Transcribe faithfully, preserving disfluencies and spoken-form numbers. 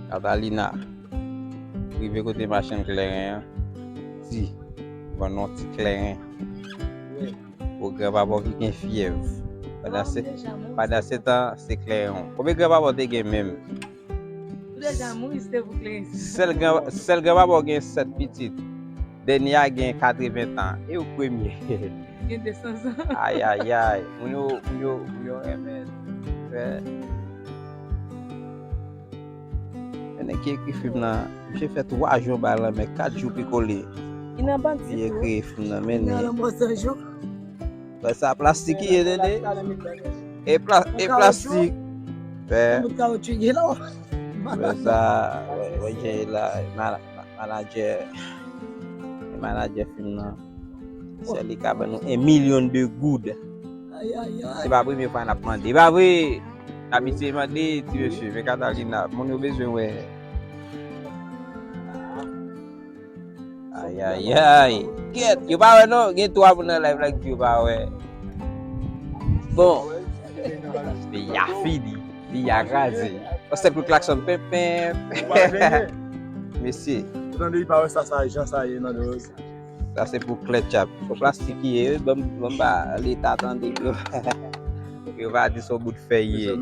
Katalina, rive kote machann kleren an, di, vann yon ti kleren pou granpapa w ki gen fyèv. Pandan se, pandan se tan, se kleren. Konbyen granpapa w te gen menm? Ou deja mouri, se te pou kleren. Sèl gran, sèl granpapa w gen sèt pitit. Dènye a gen katreven tan. E ou premye. Gen de san zan. Ay, ay, ay. Moun yo, moun yo, moun yo renmen fè. Men nèg ki ekri fim nan, misye fè twa jou anba lanmè, kat jou pikole. Li nan bandi tou. Li ekri fim nan, men li nan lanmò san jou. Wè sa plastik ki ye, tande? E pla-, e plastik. Wè. Wè sa, wè, wè, jè la, ma-, ma-, manadjè, manadjè fim nan. Se li ka ban nou un million de goud. Se pa premye fwa n ap mande. E pa vre? N abitye mande, ti mesye, men Katalina, moun yo bezwen wè. Ay, ay, ay. Kèt, yo pa wè non. Gen twa moun nan live la ki di yo pa wè. Bon. Peyi a fini. Peyi a kraze. On sèl kout klakson. Pèp, pèp. Mesye. Ou tande, li pa wè sa, sa, jan sa ye nan do. Sa se pou klèt chap. Pou plastik ki ye, ban m, ban m ba Leta tande. Yo pa di se yon bout fèy ye.